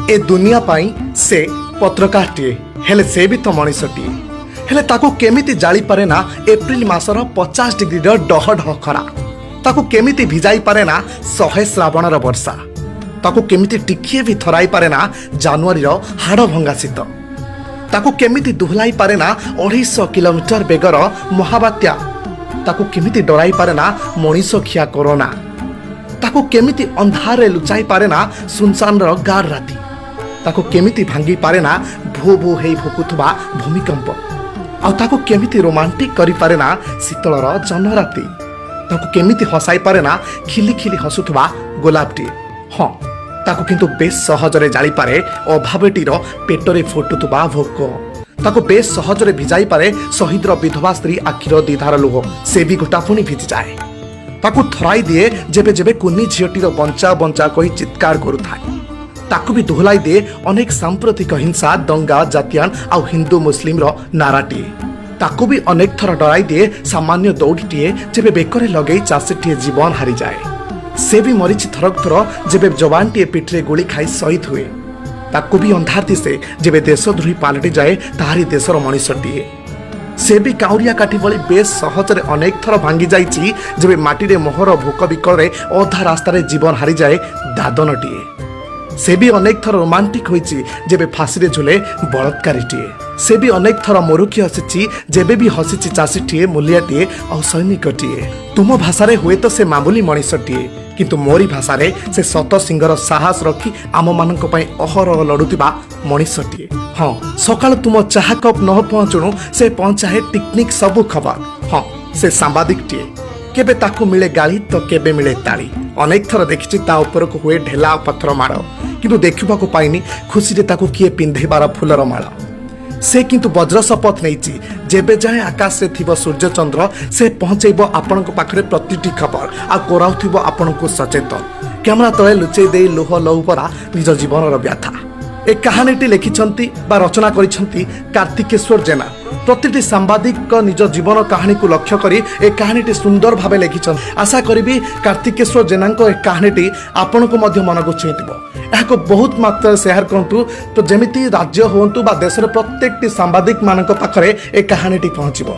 ଏ ଦୁନିଆ ପାଇଁ ସେ ପତ୍ରକାରଟିଏ, ହେଲେ ସେ ବି ତ ମଣିଷଟିଏ। ହେଲେ ତାକୁ କେମିତି ଜାଳିପାରେ ନା ଏପ୍ରିଲ ମାସର 50 ଡିଗ୍ରୀର ଡହ ଡହ ଖରା? ତାକୁ କେମିତି ଭିଜାଇ ପାରେ ନା 100 ଶ୍ରାବଣର ବର୍ଷା? ତାକୁ କେମିତି ଟିକିଏ ବି ଥରାଇ ପାରେ ନା ଜାନୁଆରୀର ହାଡ଼ ଭଙ୍ଗା ଶୀତ? ତାକୁ କେମିତି ଦୋହଲାଇ ପାରେ ନା 250 କିଲୋମିଟର ବେଗର ମହାବାତ୍ୟା? ତାକୁ କେମିତି ଡରାଇ ପାରେ ନା ମଣିଷ ଖିଆ କରୋନା? ତାକୁ କେମିତି ଅନ୍ଧାରରେ ଲୁଚାଇ ପାରେ ନା ସୁନସାନର ଗାଢ଼ ରାତି? ତାକୁ କେମିତି ଭାଙ୍ଗି ପାରେ ନା ଭୋ ଭୋ ହେଇ ଭୁକୁଥିବା ଭୂମିକମ୍ପ? ଆଉ ତାକୁ କେମିତି ରୋମାଣ୍ଟିକ କରିପାରେ ନା ଶୀତଳର ଜହ୍ନରାତି? ତାକୁ କେମିତି ହସାଇ ପାରେ ନା ଖିଲି ଖିଲି ହସୁଥିବା ଗୋଲାପଟିଏ? ହଁ, ତାକୁ କିନ୍ତୁ ବେଶ ସହଜରେ ଜାଳିପାରେ ଅଭାବଟିର ପେଟରେ ଫୁଟୁଥିବା ଭୋକ। ତାକୁ ବେଶ ସହଜରେ ଭିଜାଇ ପାରେ ଶହୀଦର ବିଧବା ସ୍ତ୍ରୀ ଆଖିର ଦିଧାର ଲୁହ। ସେ ବି ଗୋଟା ପୁଣି ଭିଜିଯାଏ। ତାକୁ ଥରାଇ ଦିଏ ଯେବେ ଯେବେ କୁନି ଝିଅଟିର "ବଞ୍ଚା, ବଞ୍ଚା" କହି ଚିତ୍କାର କରୁଥାଏ। ତାକୁ ବି ଦୋହଲାଇ ଦିଏ ଅନେକ ସାମ୍ପ୍ରତିକ ହିଂସା, ଦଙ୍ଗା, ଜାତିଆଣ ଆଉ ହିନ୍ଦୁ ମୁସଲିମର ନାରାଟିଏ। ତାକୁ ବି ଅନେକ ଥର ଡରାଇ ଦିଏ ସାମାନ୍ୟ ଦଉଡ଼ିଟିଏ, ଯେବେ ବେକରେ ଲଗେଇ ଚାଷୀଟିଏ ଜୀବନ ହାରିଯାଏ। ସେ ବି ମରିଛି ଥରକ ଥର, ଯେବେ ଯବାନଟିଏ ପିଠିରେ ଗୁଳି ଖାଇ ଶହୀଦ ହୁଏ। ତାକୁ ବି ଅନ୍ଧାର ଦିଶେ ଯେବେ ଦେଶଦ୍ରୋହୀ ପାଲଟି ଯାଏ ତାହାରି ଦେଶର ମଣିଷଟିଏ। ସେ ବି କାଉରିଆ କାଠି ଭଳି ବେଶ ସହଜରେ ଅନେକ ଥର ଭାଙ୍ଗି ଯାଇଛି, ଯେବେ ମାଟିରେ ମୋହର ଭୋକ ବିକଳରେ ଅଧା ରାସ୍ତାରେ ଜୀବନ ହାରିଯାଏ ଦାଦନଟିଏ। ସେ ବି ଅନେକ ଥର ରୋମାଣ୍ଟିକ ହୋଇଛି, ଯେବେ ଫାଶୀରେ ଝୁଲେ ବଳାତ୍କାରୀଟିଏ। ସେ ବି ଅନେକ ଥର ମୁରୁକି ହସିଛି, ଯେବେ ବି ହସିଛି ଚାଷୀଟିଏ, ମୂଲିଆଟିଏ ଆଉ ସୈନିକଟିଏ। ତୁମ ଭାଷାରେ ହୁଏତ ସେ ମାମୁଲି ମଣିଷଟିଏ, କିନ୍ତୁ ମୋରି ଭାଷାରେ ସେ ଶତ ସିଂହର ସାହସ ରଖି ଆମମାନଙ୍କ ପାଇଁ ଅହରହ ଲଢୁଥିବା ମଣିଷଟିଏ। ହଁ, ସକାଳୁ ତୁମ ଚାହା କପ୍ ନ ପହଞ୍ଚୁଣୁ ସେ ପହଞ୍ଚାଏ ଟିକିନିଖି ସବୁ ଖବର। ହଁ, ସେ ସାମ୍ବାଦିକଟିଏ। କେବେ ତାକୁ ମିଳେ ଗାଳି ତ କେବେ ମିଳେ ତାଳି। ଅନେକ ଥର ଦେଖିଛି ତା ଉପରକୁ ହୁଏ ଢେଲା ଆଉ ପଥର ମାଡ଼, କିନ୍ତୁ ଦେଖିବାକୁ ପାଇନି ଖୁସିରେ ତାକୁ କିଏ ପିନ୍ଧେଇବାର ଫୁଲର ମାଳ। ସେ କିନ୍ତୁ ବଜ୍ର ଶପଥ ନେଇଛି, ଯେବେ ଯାଏଁ ଆକାଶରେ ଥିବ ସୂର୍ଯ୍ୟଚନ୍ଦ୍ର, ସେ ପହଞ୍ଚେଇବ ଆପଣଙ୍କ ପାଖରେ ପ୍ରତିଟି ଖବର ଆଉ କରାଉଥିବ ଆପଣଙ୍କୁ ସଚେତନ, କ୍ୟାମେରା ତଳେ ଲୁଚେଇ ଦେଇ ଲୁହ ଲହୁ ପରା ନିଜ ଜୀବନର ବ୍ୟଥା। ଏ କାହାଣୀଟି ଲେଖିଛନ୍ତି ବା ରଚନା କରିଛନ୍ତି କାର୍ତ୍ତିକେଶ୍ୱର ଜେନା। ପ୍ରତିଟି ସାମ୍ବାଦିକଙ୍କ ନିଜ ଜୀବନ କାହାଣୀକୁ ଲକ୍ଷ୍ୟ କରି ଏ କାହାଣୀଟି ସୁନ୍ଦର ଭାବେ ଲେଖିଛନ୍ତି। ଆଶା କରିବି କାର୍ତ୍ତିକେଶ୍ୱର ଜେନାଙ୍କ ଏ କାହାଣୀଟି ଆପଣଙ୍କୁ ମଧ୍ୟ ମନକୁ ଛୁଇଁଥିବ। ଏହାକୁ ବହୁତ ମାତ୍ରାରେ ସେୟାର କରନ୍ତୁ ତ, ଯେମିତି ରାଜ୍ୟ ହୁଅନ୍ତୁ ବା ଦେଶର ପ୍ରତ୍ୟେକଟି ସାମ୍ବାଦିକମାନଙ୍କ ପାଖରେ ଏ କାହାଣୀଟି ପହଞ୍ଚିବ।